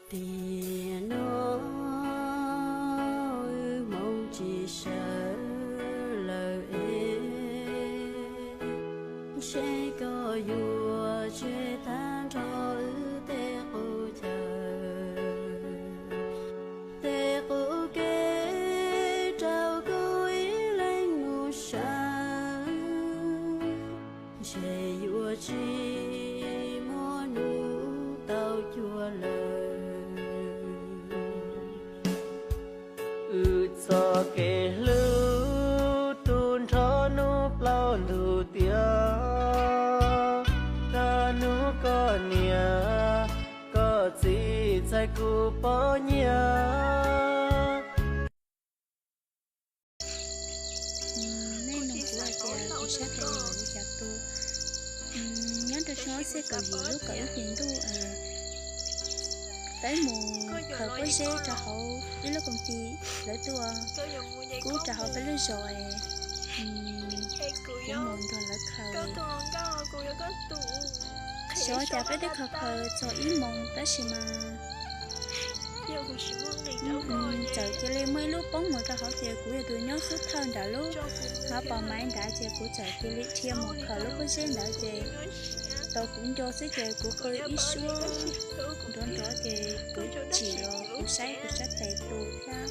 Tiam no wb hmoov tsis sawv lawm es, ntshe koj yuav tseg tag nrho wb tej qub chaw, tej qub kev rau koj ib leeg mus sawv. Ntshe yuav tsis muaj hnub tau cuag lawm. Wb txoj kev hlub tu nrho hnub plaub ntug tiav, tag hnub koj niam koj txiv txhais kuv poj nyiaj. Nej nug kuv hais tias kuv sab tes li cas tu. Nyob rau xyoo ob txhiab kaum yim lub kaum ib hlis ntuj, peb mus khaws pob zeb rau hauv ib lub koom ti, lawv tuaj kub rau hauv peb lub zos es kuv mus nrog lawv khaws. Xyov cas peb twb khaws khaws txog ib moos tab sis mas txawm cia li muaj ib lub poob mus rau hauv ces kuv yog tus nyob xub thawj nram lub hav pas maiv nrad ces kuv txawm cia li dhia mus khaws lub pob zeb ntawd ces tau kuv nco xwb ces kuv qw ib suab nrov nrov ces kuv tsim los kuv saib kuv sab tes tu thiab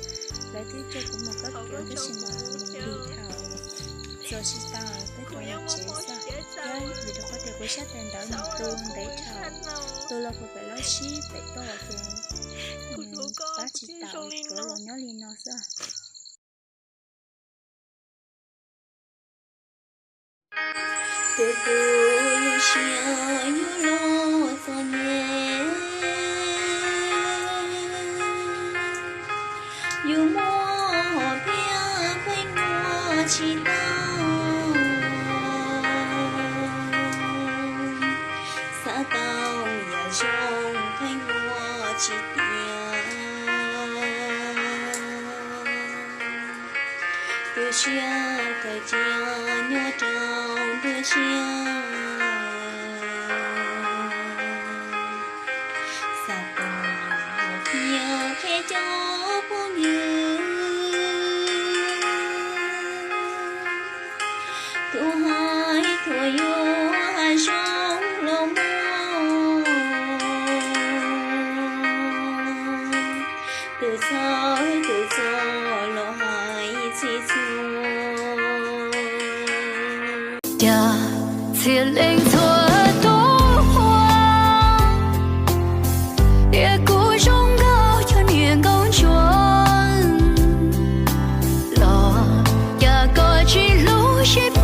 lawv twb coj kuv mus kab kiav tab sis mas mus lig dhau, txog tsis tau peb tau los tsev xwb thiab vim rau qhov tias kuv sab tes ntawd mus tu ntev dhau, tu los puag pem lub sib pem toj ces pab tsis tau, tsuav los nyob li no xwb. Tus tus siab yuav los txom nyem, yus muaj hom phiaj pheej muaj tsis tau, xav tau yam zoo pheej muaj tsis tiav. Tu siab kawg cia nyob rau nruab siab, xav tau hom phiaj pheej cov phooj ywg, tus hais thuam yuav hais zoo los muaj, tus txhawj tus txog los hais txhij txhua. Cas txhia leej txhua tus ua, tias kuv zoo nkauj cov niam nkauj ntsuag, los cas koj tsis hlub siab